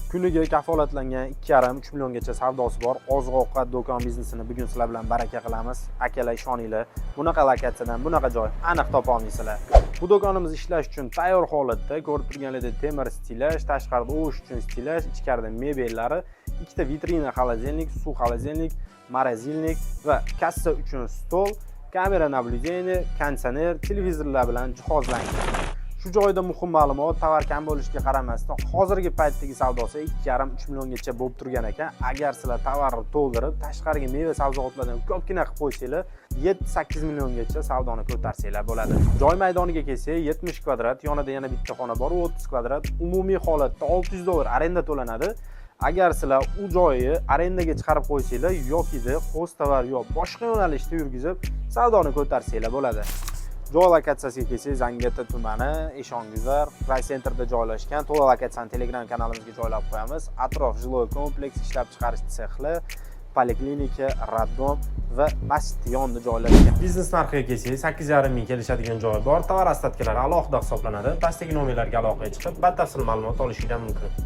Kuniga kafolatlangan 2,5-3 milliongacha savdosi bor oziq ovqat do'kon biznesini bugun sizlar bilan baraka qilamiz. Akalar, ishoninglar, bunaqa lokatsiyadan bunaqa joy aniq topa olmaysizlar. Bu do'konimiz ishlash uchun tayyor holatda. Ko'rib turganlaridek, temir стеллаж, tashqarida ovush uchun стеллаж, ichkarida mebellari, ikkita vitrina холодильник, suv холодильник, морозильник va kassa uchun stol, kamera наблюдения, konditsioner, televizorlar bilan jihozlangan. Shu joyda muhim ma'lumot: tovar kam bo'lishiga qaramasdan, hozirgi paytdagi savdosi 2,5-3 milliongacha bo'lib turgan ekan. Agar sizlar tovarni to'ldirib, tashqariga meva sabzavotlardan ko'pgina qilib qo'ysanglar, 7-8 milliongacha savdoni ko'tarsanglar bo'ladi. Joy maydoniga kelsak, 70 kvadrat, yonida yana bitta xona bor, u 30 kvadrat. Umumiy holatda 600 dollar arenda to'lanadi. Agar sizlar u joyni arendaga chiqarib qo'ysanglar yokida хозтовар yo boshqa yo'nalishda yurgizib, savdoni ko'tarsanglar bo'ladi. Joy lokatsiyasiga kelsak, Zangiota tumani, Eshonguzar, райцентр da joylashgan. To'liq lokatsiyani Telegram kanalimizga joylab qo'yamiz. Atrof жилой kompleks, ishlab chiqarish sexli, poliklinika, роддом va masjid yonida joylashgan. Biznes narxiga kelsak, 8,5 ming, kelishadigan joyi bor. Tovar остатка lari alohida hisoblanadi. Pastdagi nomerlarga aloqaga chiqib, batafsil ma'lumot olishinglar mumkin.